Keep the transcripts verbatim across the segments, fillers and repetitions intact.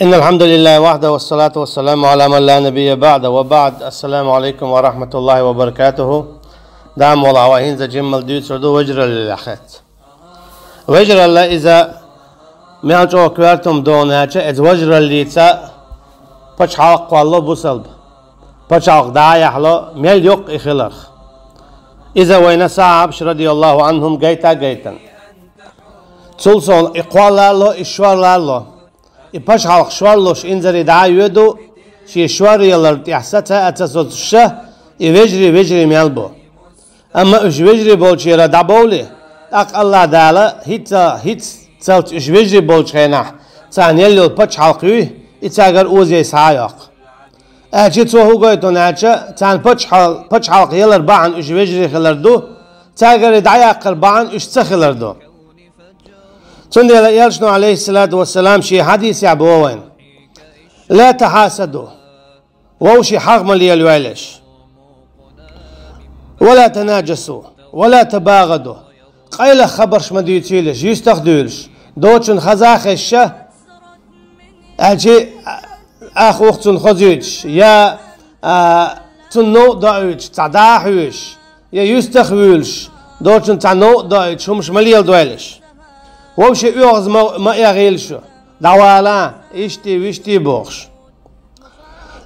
إن الحمد لله وحده والصلاة والسلام على من لا نبي بعده وبعد. السلام عليكم ورحمة الله وبركاته. Дам вала ва хӀинца жиммал дуьйцур ду вежараллах хетта. Вежаралла иза мел чӀогӀа коьртам донаьча, эца вежараллица пачхьалкх кхолло бусалба. Пачхьалкх дӀа а яхьло, мел йоккха и хиларх. Иза вайна сахьабаш, радияллаху анхум, гайта а гайтан. Цул совна и кхоллалло, и шорлалло. И пачхьалкх шорлуш инзаре дӀа а йоьду, шен шоръялар тӀехь саца а ца соцуш, и вежарий вежарий мел бу. Амма уьш вежарий болчера дӀабовле, тӀаккха АллахӀ Дала хӀинца, хӀинццалц уьш вежарий болчу хенахь, царна елла йолу пачхьалкх юй, и цаьргара озий схьа а йоккху. Аьлча цо хӀун гойту аьлча, царна пачхьал-, пачхьалкх ялар бахьана уьш вежарий хилар ду, цаьргара дӀаяккхар бахьана уьш ца хилар ду. Цундела Элчано, алейхиссалату вассалам, шен хьадисехь боху вайна: «لا تحاسدوا», вовшийн хьагӀ ма лелайойла аш. «ولا تناجشوا، ولا تباغضوا», къайлаха хабарш ма дуьйцийла аш, юьстах а дуьйлуш, доцчунна хаза а хезаш, аьлча а, ах-ух цунна хозуьйтуш, я, а, цунна новкъа доуьйтуш, цхьа дӀа а хьоьжуш, я юьстах а вуьйлуш, доцчунна цхьа новкъа доуьйтуш хӀумаш ма леладойла аш. Вовшийн оьгӀаз ма, ма эгӀийла шу, дӀавала, иштта, вуьшта бохуш.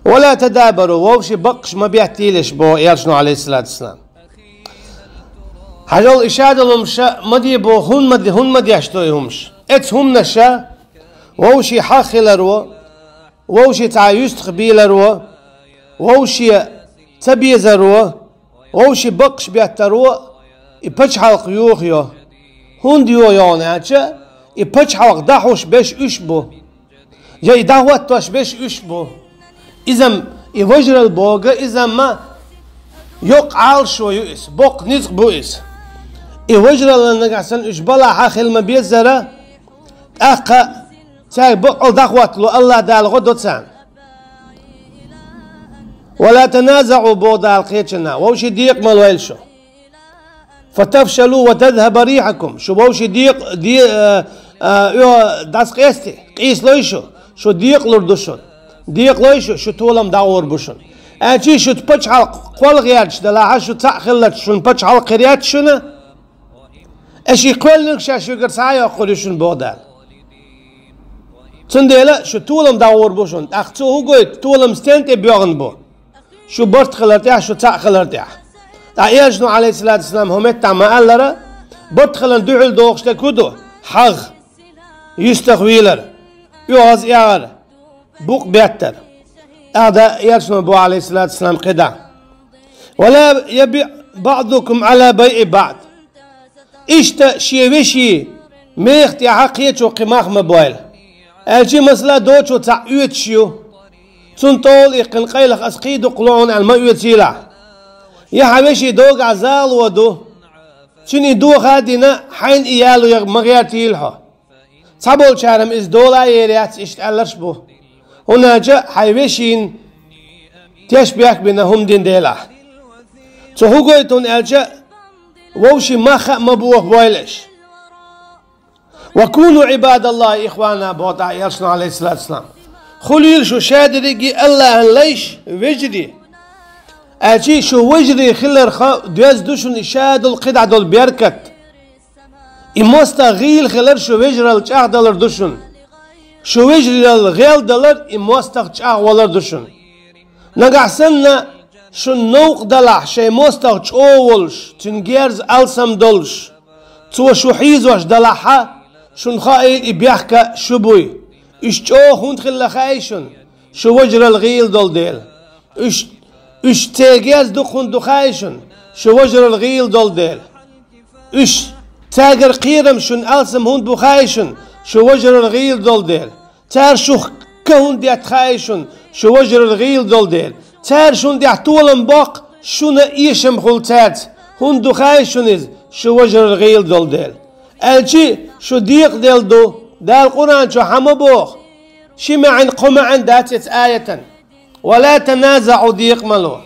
«ولا تدابروا», вовшийн баккхаш ма беттийла аш, боху Элчано, алейхиссалату вассалам. Хьажал, и шадолу хӀумаш ма де боху, хӀунда ма де, хӀунда ма деш ду и хӀумаш? Эцу хӀуманаша вовшийн хьагӀ хиларо, вовшийн цхьа юьстах бийларо, вовшийн ца безаро, вовшийн баккхаш беттаро и пачхьалкх йохайо. ХӀунда йохайо аьлча, и пачхьалкх дӀахьош берш уьш бу. Я и дӀахӀоттош берш уьш бу. Иза-м, и вежаралла боху, иза-м йоккха Ӏалашо ю иза, боккха ницкъ бу иза. И вежаралла нагахь санна уьш балахь а хила ма-беззара, тӀаккха цаьрга баккъал дӀахӀоттало АллахӀ Дала гӀо до царна. «ولا تنازعوا», боху Дала кхечанхьа, вовшийн декъа ма лойла шу. «فتفشلوا وتذهب ريحكم», шу вовшийн декъа, де-, а, а, оьгӀаз дӀасакъасти, къийсалой шу, шу декъалур ду шуна. Декъалой шу, шу толам дӀагӀур бу шуна. Аьлча шу пачхьалкх кхолла гӀерташ далахь а, шу цхьаъ хиллалц шуна пачхьалкх хир яц шуна. Аш и кхоьллинарг шаьш шуьгара схьа а йоккхур ю шуна, боху Дала. Цундела шу толам дӀагӀур бу шуна. ТӀаккха цо хӀун гойту, толам стенна тӀе боьгӀна бу? Шу барт хилар тӀехь, шу цхьаъ хилар тӀехь. Ткъа Элчано, алейхиссалату вассалам, хӀокху меттехь ма-аллара, барт хиларна дуьхьал догӀуш дерг хӀун ду? ХьагӀ, юьстах вийлар, оьгӀаз эгӀар, букъ беттар. ТӀаккха Элчано боху, алейхиссалату вассалам, кхидӀа: «ولا يبع بعضكم على بيع بعض». Иштта шен вешин мехах тӀехь кхечо кхин мах ма бойла. Аьлча, масала, доцчо цхьаъ оьцуш ю. Цунна тӀовла иккхина къайлаха ас кхин дукха ло хьуна аьлла ма оьцийлахь. Я хьан вешин догахь зала ду. Цуьнан и доха а дина, хьайна и яло ма гӀертийла хьо. Цхьаболчара-м иза дола а ер яц, иштта аьлларш а бу. ХӀунда аьлча хьайн вешина тешнабехк бина хӀума дина делахь. Цо хӀун гойту аьлча, вовшийн мах а ма бохабойла аш. «وكونوا عباد الله إخوانا», боху Элчано, алейхиссалату вассалам. Хуьлийла шу шадерриге а АллахӀан лайш, вежарий. Аьлча шу вежарий хиларх доьзна ду шуна и шадолу кхидӀа долу беркат. И мостагӀ гӀийла хилар шу вежаралла чӀагӀдалар ду шуна. Шу вежаралла гӀелдалар и мостагӀ чӀагӀвалар ду шуна. Нагахь санна шуна новкъа далахь, шайн мостагӀ чӀогӀа волуш, цуьнан герз алсам долуш, цо шу хьийзош далахьа, шуна хаийла и бехк а шу буй. Уьш чӀогӀа хӀунда хилла хаьий шуна? Шу вежаралла гӀийла долу дела. Уьш, уьш церан герз дукха хӀунда ду хаьий шуна? Шу вежаралла гӀийла долу дела. Уьш, цаьргара кхерам шуна алсам хӀунда бу хаьий шуна? Шу вежаралла гӀийла долу дела. Цара шух ка хӀунда детта хаьий шуна? Шу вежаралла гӀийла долу дела. Цара шуна тӀехь толам боккху, шуна эшам хуьлу цаьрца. ХӀунда ду хаьий шуна иза? Шу вежаралла гӀийла долу дела. Аьлча шу декъаделла ду, Дала Къуръан чохь хьан ма боху? Ши маьӀна, кхо маьӀна дац эцу аятан. «ولا تنازعوا», декъа ма ло.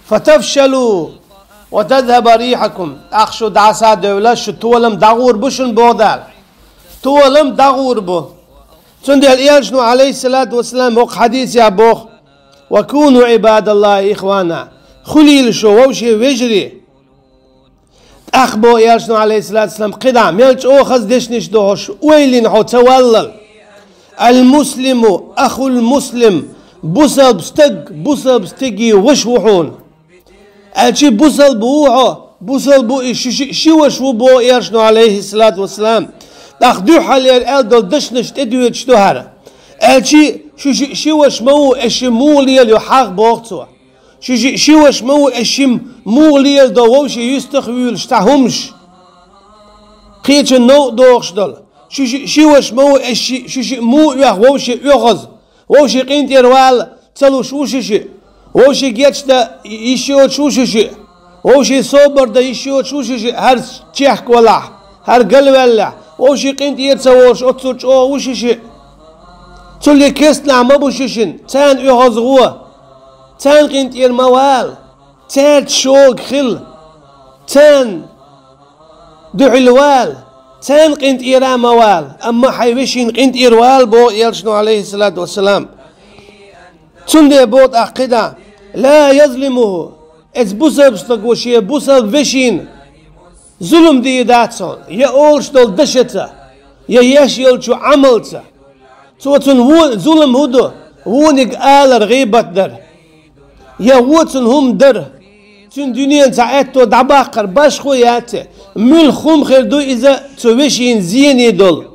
«فتفشلوا وتذهب ريحكم», тӀаккха шу дӀаса а девлла, шу толам дӀагӀур бу шуна, боху Дала. Толам дӀагӀур бу. Цундела Элчано, Ӏалайхиссалату вассалам, хӀокху хьадисехь боху: «Ва куну Ӏибадаллахи ихвана». Хуьлийла шу вовшийн вежарий. ТӀаккха боху Элчано, Ӏалайхиссалату вассалам, кхидӀа, мел чӀогӀа хаза дешнаш ду хьуна, ойлина хьо ца валлал. «Ал-муслиму ахул-муслим», бусалба стаг бусалба стеган ваша ву хьуна. Аьлча бусалба ву хьо, бусалба ву и, ши, ши, ши ваша ву, боху Элчано, Ӏалайхиссалату вассалам. ТӀаккха дуьххьарлера аьлла долу дешнаш тӀедоьдуш ду хӀара. Аьлча шу ши, ши ваша ма ву, аш шимма муха лелайо хьагӀ, боху цо. Шу ши, ши ваша ма ву, аш шимма муха леладо вовшийн юьстах а вуьйлуш цхьа хӀумаш. Кхечун новкъа дохуш долу. Шу ши, ши ваша ма ву, аш ши, шу шиъ муха оьху вовшийн оьгӀаз. Вовшийн къинтӀера вала ца луш ву шу шиъ. Вовшийн гечдан йиш йоцуш ву шу шиъ. Вовшийн собар дан йиш йоцуш ву шу шиъ, хӀара чехка валахь, хӀара галваьллехь. Вовшийн къинтӀера ца волуш оццул чӀогӀа ву шу шиъ. Цул а кестнахь ма бу шу шина, царна оьгӀаз гӀо. Царна къинтӀера ма вала. Цаьрца шога хила. Царна дуьхьал вала, царна къинтӀера а ма вала, амма хьайн вешина къинтӀера вала, боху Элчано, Ӏалайхиссалату вассалам. Цундела боху тӀаккха кхидӀа: «Ла язлимуху», эцу бусалба стаго шен бусалба вешина зулам дийр дац хьуна, я олуш долу дашаца, я еш йолчу Ӏамалца. Цо цунна вон-, зулам хӀун ду? Вониг алар, гӀийбат дар. Я вон цунна хӀума дар. Цуьнан дуьненан цхьа аьтто дӀабаккхар, башхо яц. Муьлхха хӀума хир ду иза цу вешина зене долу,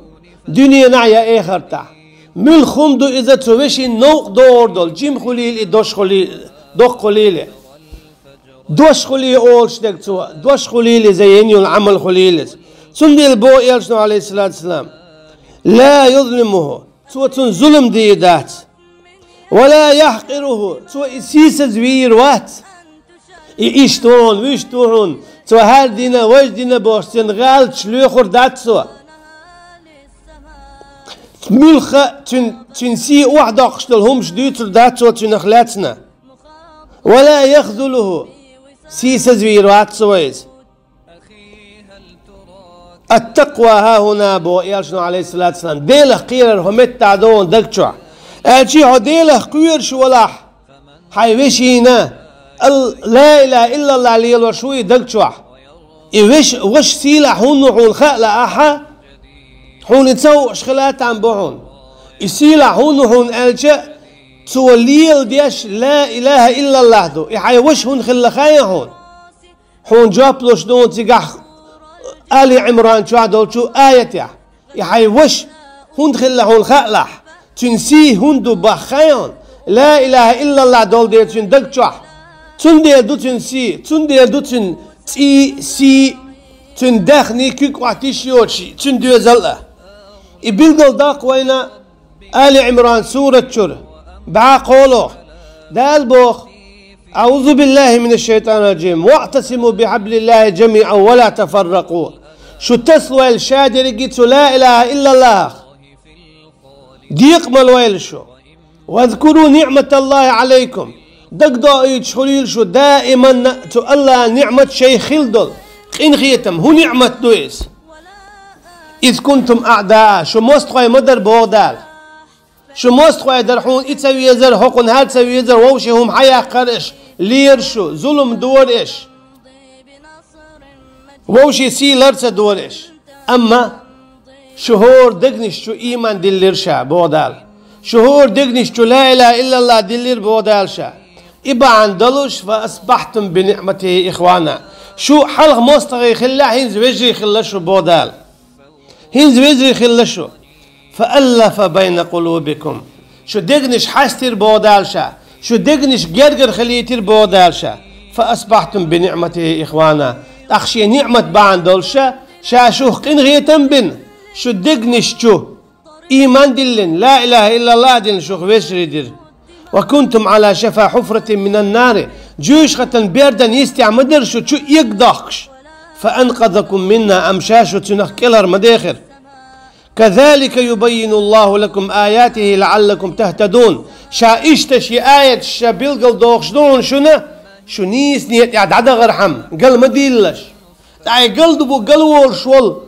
дуьненахь я эхартахь? Муьлхха хӀума ду иза цу вешина новкъа догӀур долу, жима хуьлийла и, дош хуьлийла, доккха хуьлийла? Дош хуьлийла олуш дерг цо, дош хуьлийла иза, йина йолу Ӏамал хуьлийла иза. Цундела боху Элчано, Ӏалайхиссалату вассалам: «Ла язлимуху», цо цунна зулам дийр дац. «Ва ла яхькъируху», цо и сийсазвийр вац. И иштта ву хьуна, вуьшта ву хьуна, цо хӀара дина, важа дина бохуш, цуьнан гӀалаташ лоьхур дац цо. Муьлхха а цуьнан, цуьнан сий охьадоккхуш долу хӀумаш дуьйцур дац цо цуьнах лаьцна. «Ва ла яхзулуху», сийсазвийр вац цо иза. «Ат-такъва хьахӀуна», боху Элчано, Ӏалайхиссалату вассалам, Делах кхерар хӀокху меттехь ду хьуна даг чохь. Аьлча хьо Делах кхоьруш валахь, хьайн вешина ал-, ла илаха иллаллахӀ лелош ву и даг чохь. И веш-, ваша сийлахь хӀунда ву хьуна хаа лаахь, хьуна и ца хууш хила там бу хьуна. И сийлахь хӀунда ву хьуна аьлча, цо леладеш ла илаха иллаллахӀ ду. И хьайн ваша хӀунда хилла хаьа хьуна? Хьуна жоп луш ду хьуна цигахь Али Ӏимран чохь долчу аятехь. И хьайн ваша хӀунда хилла хьуна хаа лаахь, цуьнан сий хӀунда ду боху хаьа хьуна? Ла илаха иллаллахӀ долу дела цуьнан даг чохь. Цундела ду цуьнан сий, цундела ду цуьнан цӀий, сий, цуьнан даьхний куьг охьатиш йоцуш, цуьнан доьзал а. И билггал доккху вайна Али Ӏимран сурат чуьра, бӀе кхоалгӀа. Дала боху: «АӀузу биллахӀи минаш-шайтӀанир-ражим. ВаӀтасиму бихьаблиллахӀи жамиӀан ва ла тафарракъу». Шу тасалойла ша дерриге цу ла илаха иллаллахӀах. Декъамалойла шу. «Вазкуру ниӀматаллахӀи Ӏалайкум». Дагадоуьйтуш хуьлийла шу даиманна цу АллахӀан ниӀмат шайх хилла долу. Къинхетам, хӀун ниӀмат ду иза? «Из кунтум аӀдаа», шу мостагӀой ма дара, боху Дала. Шу мостагӀой дара, хьуна и ца везара, хӀокхунна хӀара ца везара, вовшийн хӀума хьаяккхара аш, лера шу, зулам дора аш. Вовшийн сий лар ца дора аш. Амма шу хӀора дегнаш чу ийман диллира ша, боху Дала. Шу хӀора дегнаш чу ла илаха иллаллахӀ диллира, боху Дала, ша. И бахьана долуш, «фа асбахьтум би ниӀматихӀи ихвана». Шу хьалха мостагӀий хилла, хӀинца вежарий хилла шу, боху Дала. ХӀинца вежарий хилла шу. «Фа аллафа байна къулубикум». Шу дегнаш хьаьстира, боху Дала, ша. Шу дегнаш гергара хилийтира, боху Дала, ша. «Фа асбахьтум би ниӀматихӀи ихвана». ТӀаккха шен ниӀмат бахьана долуш ша, ша шух къинхетам бина, шу дегнаш чу ийман диллина, ла илаха иллаллахӀ дина шух вежарий дира. «Ва кунтум Ӏала шафа хьуфратин минан-нари». Жоьжахатан бердан йистехь ма дара шу чу эгадоккхуш. «Фа анкъазакум минха», амма ша шу цуьнах кӀелхьара ма дехира. «Казалика юбаййинуллаху лакум аятихи лааллакум тахтадун». Ша иштта шен аяташ ша билггал дохуш ду хьуна шуна, шу нийса некъа тӀехь дӀадахархьама, гал ма дийлалаш. ТӀаккха и гал ду бу, гал волуш волу.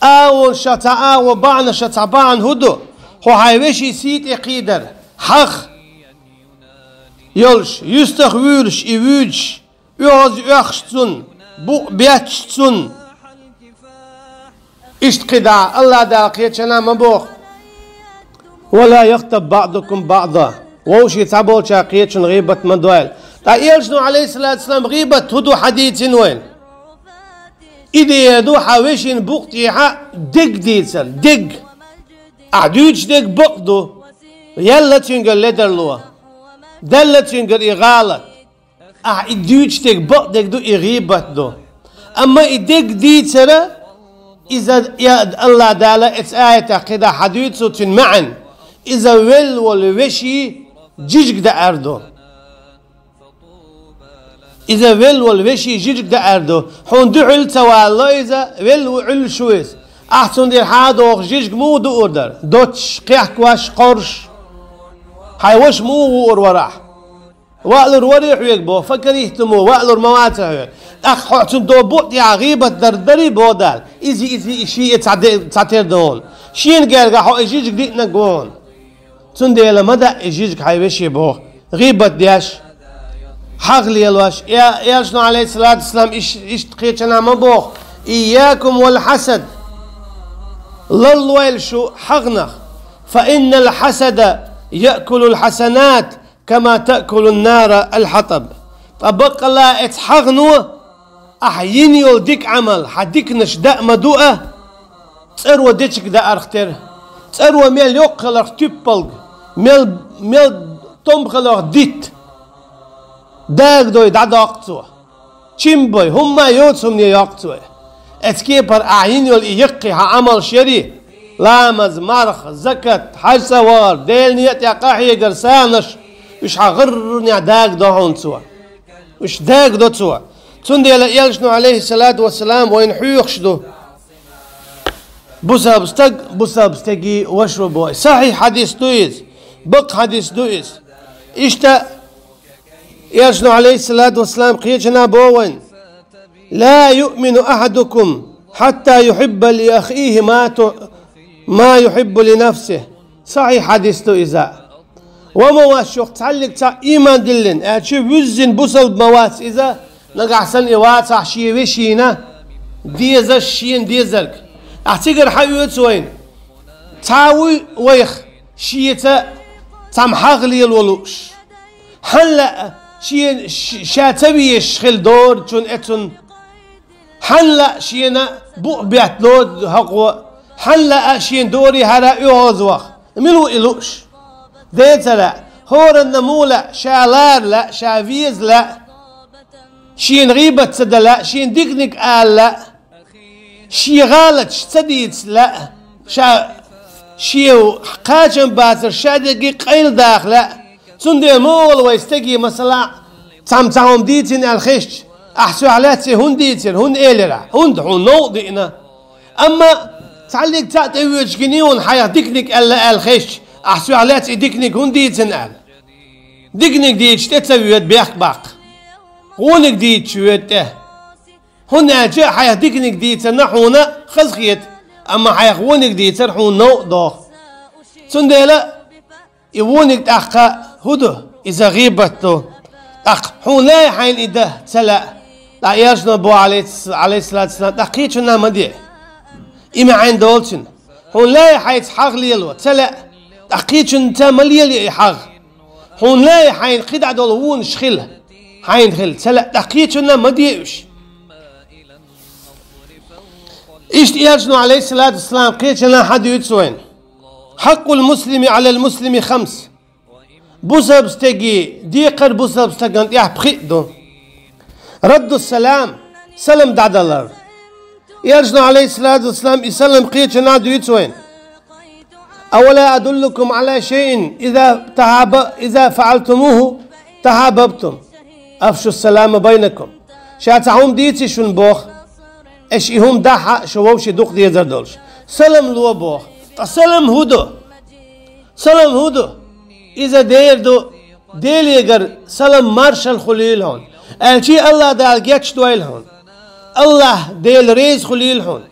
АгӀонаш ша цхьа агӀо, бахьанаш ша цхьа бахьана хӀун ду? Кхо хьайн веший сий тӀе кхийдар, хьагӀ йолуш, юьстах вуьйлуш и вуьйцуш, оьгӀаз оьхуш цунна, букъ бетташ цунна. Иштта кхидӀа, АллахӀ Дала кхечанхьа ма боху: «Ва ла яхтаб баӀдукум баӀда». Вовшийн цхьаболчара кхечун гӀийбат ма дойла. Ткъа Элчано, Ӏалайхиссалату вассалам, гӀийбат хӀун ду хьан дийцина вайна? И дера ду хьан вешин букъ тӀехьа дег дийцар, дег. Ахь дуьйцуш дерг бакъ ду, яьлла цуьнгара ледарло, даьлла цуьнгара и гӀалат. Ахь и дуьйцуш дерг бакъдерг ду, и гӀийбат ду. Амма и дег дийцара, иза, я, АллахӀ Дала эцу аятах кхидӀа хьадуьйцу цуьнан маьӀна, иза велла волу веший жижиг даар ду. Иза велла волу веший жижиг даар ду. Хьуна дуьхьал ца валло иза, велла ву Ӏуьллуш ву иза. Ахь цундела хьан а доху жижиг муха дуур дара? Доцуш, кхехкош, кхорш. Хьайн ваша муха вуур вара ахь? Ваалур варий хьоьга боху, факарихьтуму, ваалур ма вацара хьоьга. ТӀаккха хьо цуьнан до букъ тӀехьа гӀийбат дар дарий боху Дала? Иза, иза, и шиъ ца де-, ца тера ду хьуна. Шена гергахь хьо и жижиг диънарг ву хьуна. Цундела ма даъа и жижиг хьайн вешин боху. ГӀийбат деш, хьагӀ лелош, я, Элчано, Ӏалайхиссалату вассалам, иш-, иштта кхечанхьа ма боху: «Ийякум вал хьасад». Ларлойла шу хьагӀнах. «Фа иннал хьасада яъкулул хьасанат, кама таъкулун нара ал хьатаб». Ткъа баккъалла эцу хьагӀно ахь йина йолу дика Ӏамал, хьан диканаш даа ма ду а, цӀаро дечиг даарх тера. ЦӀаро мел йоккха хиларх туьппалг, мел, мел томба хиларх дитт. Дагадой дӀадоккху цо. Чимбой, хӀумма йоцу хӀумане йоккху цо. Эцу кепара ахь йина йолу и яккхий хьан Ӏамалш ярий, ламаз, марха, закат, хьаьж цӀа вахар, Делан некъа тӀехь къахьегар, санаш, уьш хьан гӀарренехь дагадо хьуна цо. Уьш дагадо цо. Цундела Элчано, Ӏалайхиссалату вассалам, вайна хьоьхуш ду. Бусалба стаг, бусалба стеган ваша ву боху. Сахьихь хьадис ду иза. Бакъ хьадис ду иза. Иштта Элчано, Ӏалайхиссалату вассалам, кхечанхьа боху вайна: «Ла юъмину ахьадукум хьатта юхьибба ли ахихи ма ту-, ма юхьиббу ли нафсихи». Сахьихь хьадис ду иза. Ва ма вац шух цхьаллиг цхьаъ ийман диллина, аьлча вуьззина бусалба ма вац иза, нагахь санна и вацахь шен вешина дезаш шена дезарг. Ахь цигара хьан оьцу вайна? Цхьа вуй вайх шеца цхьамма хьагӀ лело лууш? Хьан лаьа шен ш-, ша ца везаш хила доручун эцун? Хьан лаьа шена букъ беттало хӀокхо? Хьан лаьа шена дори хӀара оьгӀаз ваха? Мила ву и лууш? Ден ца лаьа, хӀоранна муха лаьа ша лара лаьа, ша веза лаьа, шена гӀийбат ца дан лаьа, шена диканиг ала лаьа, шен гӀалаташ ца дийца лаьа, ша шен кхачам бацар ша дерриге къайладаха лаьа. Цундела ма олу вай стеге, масала, цхьамма цхьа хӀума дийцина аьлла хезча, ахь соьх лаьцна хӀунда дийцира, хӀунда элира, хӀунда хьуна новкъа диъна. Амма цхьаллиг цхьаъ тӀевоьдуш гиний хьуна хьайх диканиг аьлла аьлла хезча, ахь соьх лаьцна и диканиг хӀунда дийцина аьлла. Диканиг дийцича тӀе ца воьду бехк баккха. Вониг дийцича воьду тӀе. ХӀунда аьлча хьайх диканиг дийцарна хьуна хазахета, амма хьайх вониг дийцар хьуна новкъа доху. Цундела и вониг тӀаккха хӀун ду? Иза гӀийбат ду. ТӀаккха хьуна лаьа хьайна и дан ца лаьа. ТӀаккха Элчано боху, Ӏалайхи-, Ӏалайхиссалату вассалам, тӀаккха кхечунна ма де. И маьӀна долу цуьнан. Хьуна лаьа хьайца хьагӀ лело ца лаьа. ТӀаккха кхечунна ца ма лелае и хьагӀ. Хьуна лаьа хьайна кхидӀа долу вонаш хила. Хьайна хила ца лаьа, тӀаккха кхечунна ма де уьш. Иштта Элчано, Ӏалайхиссалату вассалам, кхечанхьа хьадуьйцу вайна: «Хьаккъул муслими Ӏалал муслими хамс». Бусалба стеге декхар бусалба стагана тӀехь пхиъ ду. Радду салам, салам дӀадалар. Элчано, Ӏалайхиссалату вассалам, и салам кхечанхьа дуьйцу вайна: «Авала адуллукум Ӏала шайин, иза тахьаба-, иза фаъалтумуху тахьабабтум, афшу салама байнакум». Ша цхьа хӀума дийций шуна боху? Аша и хӀума дахь а, шу вовшийн дукха дезар долуш. Салам ло боху. Ткъа салам хӀун ду? Салам хӀун ду? Иза дера ду, Делегара салам маршалла хуьлийла хьуна, аьлча а АллахӀ Дала гечдойла хьуна. АллахӀ Дела реза хуьлийла хьуна.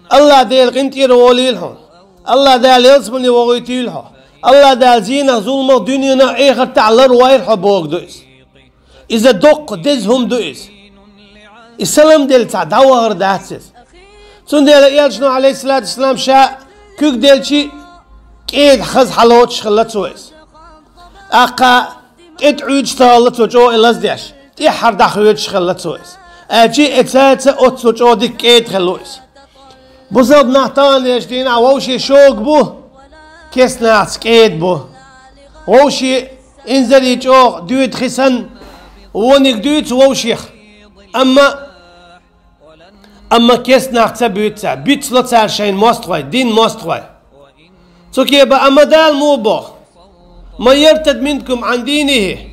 АллахӀ Дела къинтӀера волийла хьуна. Аллах Дала ялсмале вогӀуьйтийла хьо. Аллах Дала зенах, зуламах, дуьненах, эхартахь ларвойла хьо бохург ду иза. Иза доккха деза хӀума ду иза. И салам делла цхьа дӀавахар дац иза. Цундела Элчано, Ӏалайхиссалату вассалам, ша куьг делчи кӀеда хаза хьалоцуш хилла цо иза. ТӀаккха тӀе тӀуьйцуш ца хилла цо чӀогӀа и лаздеш, тӀеххьара дӀахоьцуш хилла цо иза. Аьлчи и цаьрца оццул чӀогӀа дика кӀеда хилла иза. Бусалба нах таханлерчу дийнахь вовшийн шога бу, керста нахаца кӀеда бу. Вовшийн инзаре чӀогӀа доьду хи санна, вониг дуьйцу вовшех. Амма, амма керста нах ца буьйцу цара, бицло цара шайна мостагӀий, дин мостагӀий. Цу кепа амма Дала муха боху: «Ман яртадда минкум Ӏан динихи»,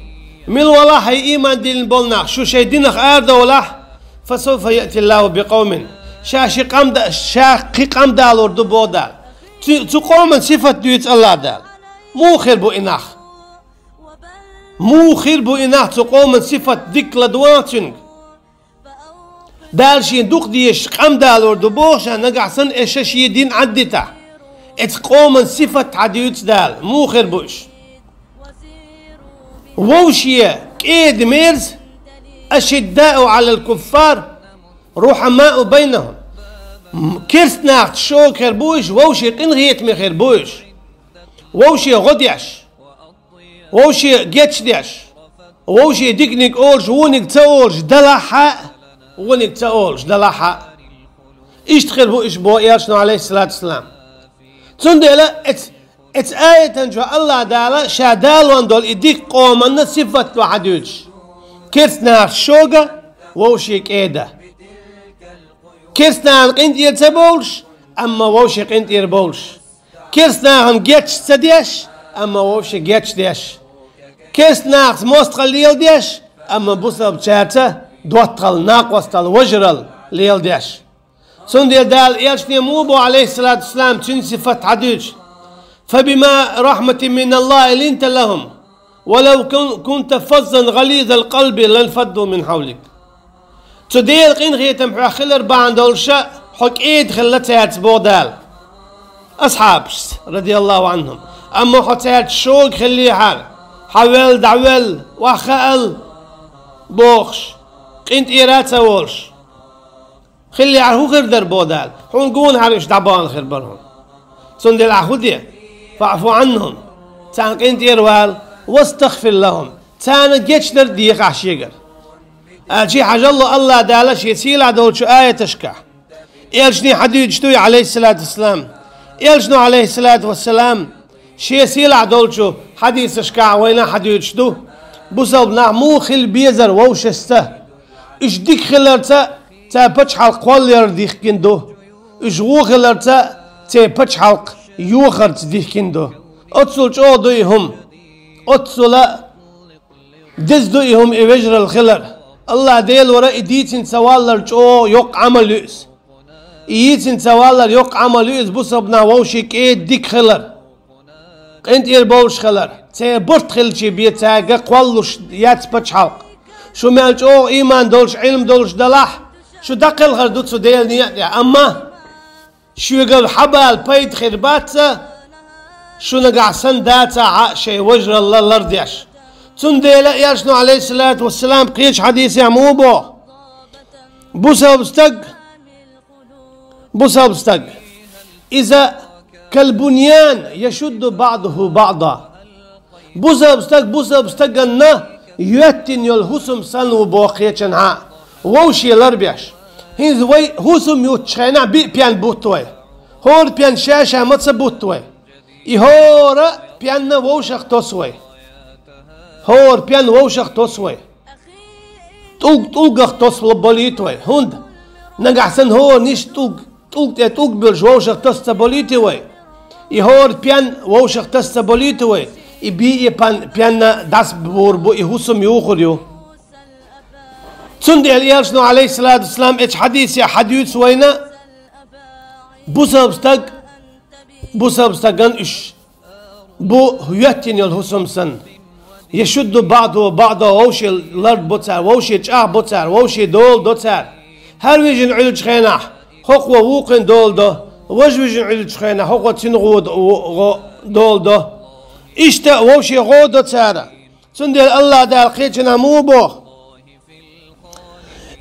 мила валахь а иман диллина болу нах шу шайн динах арадовлахь, «фасавфа яътиллаху бикъавмин», ша ши къам да-, ша кхин къам далор ду боху Дала. Цу, цу къоман сифат дуьйцу Аллах Дала. Муха хир бу и нах? Муха хир бу и нах, цу къоман сифат дика ладогӀахь цуьнга? Дала шен дукха дезаш къам далор ду боху ша, нагахь санна и ша шен дин Ӏаддитахь. Эцу къоман сифат хьадуьйцу Дала, муха хир бу уьш? Вовше кӀеда-мерза, «ашиддау Ӏалал куффар, рухьамау байнахум». М, керста нахаца шога хир бу уьш, вовше къинхетаме хир бу уьш. Вовше гӀо деш. Вовше гечдеш, вовше диканиг олуш, вониг ца олуш далахь а, вониг ца олуш далахь а. Иштта хир бу уьш боху Элчано, Ӏалайхиссалату вассалам. Цундела эц-, эцу аятан чохь Аллах Дала ша далон долу и дика къоманна сифат ду хьадуьйцуш. Керста нахаца шога, вовше кӀеда. Керста нахана къинтӀера ца бовлуш, амма вовше къинтӀера бовлуш. Керста нахана гечдеш ца деш, амма вовше гечдеш. Керста нахаца мостагӀалла леладеш, амма бусалбачаьрца доттагӀалла, накъосталла, важаралла леладеш. Цундела Дала Элчане муха боху, Ӏалайхиссалату вассалам, цуьнан сифат хьадуьйцуш: «Фабима рахьматин миналлахи линта лахум, ва лав кун-, кунта фаззан гӀализал къалби ланфадду мин хьавлик». Цу Делан къинхетам хьох хилар бахьана долуша хьо кӀеда хилла цаьрца боху Дала. Асхьабашца, радияллаху Ӏанхум. Амма хьо цаьрца шога хиллехьара, хьан вел, дӀавел, охьахаал бохуш, къинтӀера а ца волуш хиллехьара, хӀун хир дара боху Дала? Хьуна гонахьара уьш дӀабахана хир бара хьуна. Цундела ахь хӀун де? «ФаӀфу Ӏанхум». Царна къинтӀера вала, «вастагӀфир лахум». Царна гечдар деха ахь шегара. Аьлча хьажал ло Аллах Дала шен сийлахь долчу аяташкахь. Элчане хьадуьйцуш дуй, Ӏалайхиссалату вассалам? Элчано, Ӏалайхиссалату вассалам, шен сийлахь долчу хьадисашкахь вайна хьадуьйцуш ду, бусалба нах муха хила безара вовшашца. Уьш дика хиларца цара пачхьалкх кхоллаяр дихкина ду. Уьш вон хиларца церан пачхьалкх йохарца дихкина ду. Оццул чӀогӀа ду и хӀума. Оццула деза ду и хӀума, и вежаралла хилар. Аллах Дела вара и дийцина ца валлар чӀогӀа йоккха Ӏамал ю иза. И йийцина ца валлар йоккха Ӏамал ю иза, бусалба нах вовшийн кӀеда дика хилар. КъинтӀера бовлуш хилар. Церан барт хилча бен цаьрга кхоллалуш яц пачхьалкх. Шу мел чӀогӀа ийман долуш, Ӏилма долуш далахь, шу дӀакхелхар ду цу Делан некъа тӀехь. Амма шуьгара хьабала пайда хир бац, шу нагахь санна дацахь а шайн важаралла лардеш. Цундела Элчано, Ӏалайхиссалату вассалам, кхечу хьадисехь муха боху: «Бусалба стаг, бусалба стаг, иза калбуньян яшудду баӀдуху баӀда». Бусалба стаг бусалба стаганна йоьттина йолу хӀусам санна ву боху кхечанхьа, вовше ларбеш. ХӀинца вай хӀусам юттучу хенахь биъ пен бутт вай. ХӀора пен ша-ша ма ца бутт вай. И хӀора пенна вовшах тосу вай. ХӀора пен вовшах тосу вай. ТӀулг тӀулгах тосу болуьйту вай. ХӀунда? Нагахь санна хӀора ниш тӀулг, тӀулг тӀе тӀулг буьллуш вовшах тосу ца болуьйту вай. И хӀора пен вовшах тосу ца болуьйту вай. И биъ пен, пенна дӀасабур бу, и хӀусам юхур ю. Цундела Элчано, Ӏалайхиссалату вассалам, эцу хьадисехь хьадуьйцу вайна, бусалба стаг, бусалба стаган уьш бу йоьттина йолу хӀусам санна. Яшудду баӀдуху баӀда, вовше ларбо цара, вовше чӀагӀбо цара, вовше дола до цара. ХӀара вижина Ӏуьллучу хенахь хӀокхо вукхуьнан дола до, Важа вижина Ӏуьллучу хенахь хӀокхо цуьнан гӀо до, гӀо, гӀо долу до. Иштта вовше гӀо до цара. Цундела Аллах Дала кхечанхьа муха боху: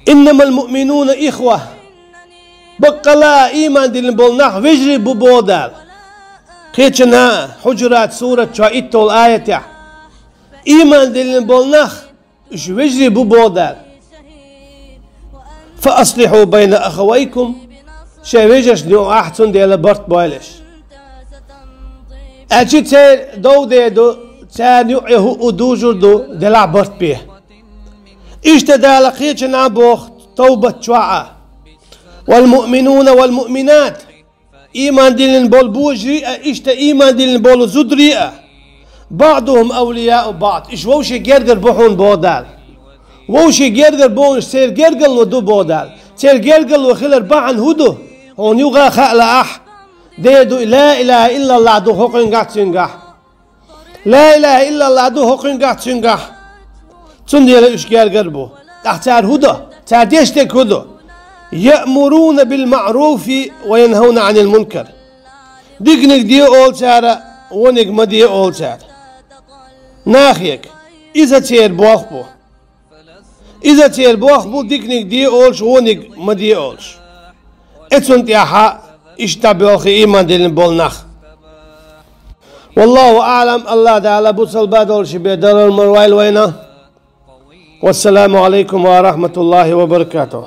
«Иннамал муъминуна ихва». Баккъала а ийман диллина болу нах вежарий бу боху Дала. Кхечанхьа Хьуджурат сурат чохь итталгӀа аятехь: ийман диллина болу нах, уьш вежарий бу боху Дала. «Фа аслихьу байна ахавайкум», шайн вежаршна юкъахь цундела барт бойла аш. Аьлча церан дов де ду, царна юкъе хӀуъу дужур ду, делахь барт бе. Иштта Дала кхечанхьа боху Тавбат чохь а: «Вал муъминуна вал муъминат». Ийман диллина болу божарий а, иштта ийман диллина болу зударий а. «БаӀдухум авлияу баӀд». Уьш вовше гергара бу хьуна боху Дала. Вовше гергара бохуш, церан гергарло ду боху Дала. Церан гергарло хилар бахьана хӀун ду? Хьуна юха а хаа лаахь, де ду, ла илаха иллаллах ду хӀокхуьнгахь цуьнгахь. Ла илаха иллаллах ду хӀокхуьнгахь цуьнгахь. Цундела уьш гергара бу. ТӀаккха цара хӀун до? Цара деш дерг хӀун ду? «Яъмуруна бил маъруфи ва янхавна Ӏанил мункар». Диканиг де олу цара, вониг ма де олу цара. Нахега. Иза церан болх бу. Иза церан болх бу, диканиг де олуш, вониг ма де олуш. Эцунна тӀехь иштта боьлху ийман диллина болу нах. Валлаху аълам, Аллах Дала бусалба долуш бен далар марвайла вайна. Вассаламу алайкум ва рахматуллахи ва баракатух.